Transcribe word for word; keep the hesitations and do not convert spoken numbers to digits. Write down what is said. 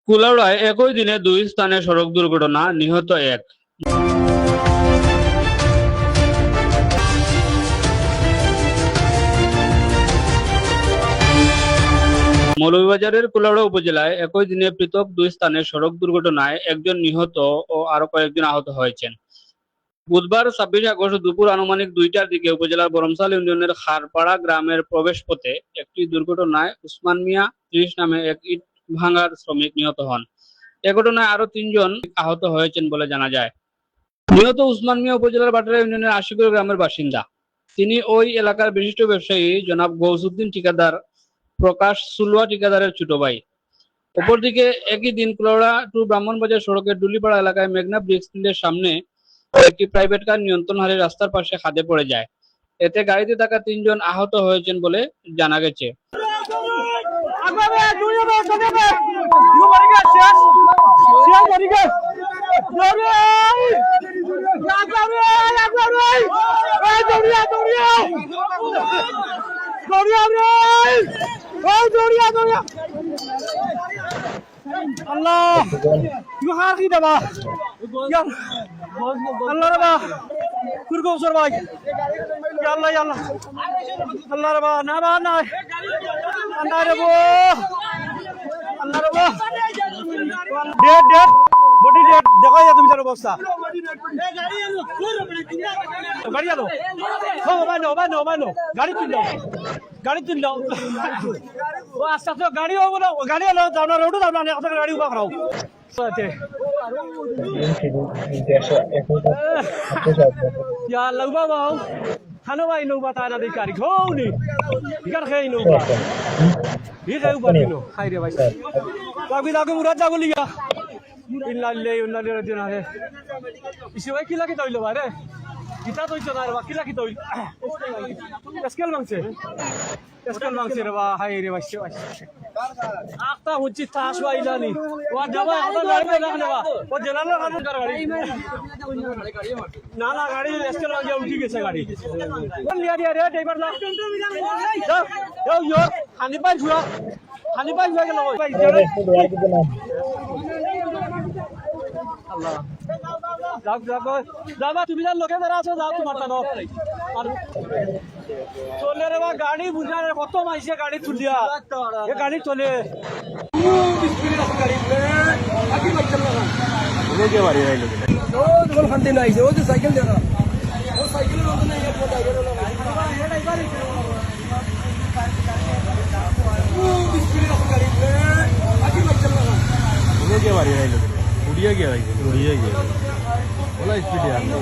কুলাউড়ায় একই দিনে দুই স্থানে সড়ক দুর্ঘটনা, নিহত এক। মৌলভীবাজারের কুলাউড়া উপজেলায় একই দিনে পৃথক দুই স্থানে সড়ক দুর্ঘটনায় একজন নিহত ও আরো কয়েকজন আহত হয়েছেন। বুধবার ছাব্বিশ আগস্ট দুপুর আনুমানিক দুইটার দিকে উপজেলার বরমসাল ইউনিয়নের খারপাড়া গ্রামের প্রবেশপথে একটি দুর্ঘটনায় উসমান মিয়া ত্রিশ নামে এক ইট ভাঙার শ্রমিক নিহত হন। এ ঘটনায় আরো তিনজন আহত হয়েছেন বলে জানা যায়। নিহত উসমান মিয়া উপজেলার বাটেরা ইউনিয়নের আশিকুর গ্রামের বাসিন্দা। তিনি ওই এলাকার বিশিষ্ট ব্যবসায়ী জনাব গৌসুদ্দিন ঠিকাদার, প্রকাশ সুলুয়া ঠিকাদারের ছোট ভাই। অপরদিকে একই দিন কুলাউড়া টু ব্রাহ্মণবাজার সড়কের ডুলিপাড়া এলাকায় মেঘনা ব্রিক্স ফিল্ডের সামনে একটি প্রাইভেট কার নিয়ন্ত্রণ হারিয়ে রাস্তার পাশে খাদে পড়ে যায়। এতে গাড়িতে থাকা তিনজন আহত হয়েছেন বলে জানা গেছে। আল্লাহ, ইগু কার কিতা বা? ইয়া আল্লাহ রে বা, কুর কৌশল ভাই। ইয়া আল্লাহ, ইয়া আল্লাহ। আল্লাহ রে বা, না বা, না। আল্লাহ রে বা, আল্লাহ রে বা। Dead, dead, body dead. দেখো ইয়া তুমি তার অবস্থা। গাড়ি আনো। ও ভাই, নো, ভাই, নো, ভাই, নো। গাড়ি তুলো। গাড়ি তুললাম। ও আস্তে আস্তে গাড়ি হবো না, গাড়ি হলো, যাও না, রোডও যাও না, এখন গাড়ি উবা করাও। ইয়া আল্লাহ, উবা বাও। খানো ভাই নৌবা তারা দেই কারি, খাও নি। ইকার খাই নৌবা। ই খাই উবা দিনো, খাই রে ভাই। যাবি, যাবি, মুরাদ যাবো লিগা। ইন্না লিল্লাহি ওয়া ইন্না ইলাইহি রাজিউন। আরে, ইসে ভাই কিলা কিতা অইলো ভাই রে? কিতা তো অইতো না রে বা, কিলা কিতা অইলো? স্কেল ভাঙছে। স্কেল ভাঙছে রে বা, হায় রে বা, হায় রে বা। আখতা হুনছি তাস বা ইলানি। ও আর যাবা, আখতা গাড়ি তো রাখ নেবা। ও জেনারেল গাড়ি, গাড়ি। না, না, গাড়ি স্কেল ভাঙিয়া উঠি গেছে গাড়ি। কোন লিয়া দিয়া রে, ড্রাইভার না? যাও, যাও, ইয়ো। খানি পাই ফুয়া, খানি পাই ফুয়া গেল কই? আল্লাহ। যাও, যাও, যাও। যাও বা, তুমি যার লগে যারা আছো, যাও তোমার টানো। আর চলে রে বা, গাড়ি বুঝা রে, কত মাইসে গাড়ি তুলিয়া। এ গাড়ি চলে। ও, বিশ মিনিট আছে গাড়ি। এ, বাকি বাইক চালানো। ও যে বাড়ি যাইলো। ও, যখন শান্তি নাই, ও যে সাইকেল দেখা। ও সাইকেলের মধ্যে নেই, এক কথা, এগুলো না। উড়িয়া গিয়া বাড়ি আইলো। উড়িয়া গিয়া ভাই, উড়িয়া গিয়া। ওলা স্পিডে আনলো।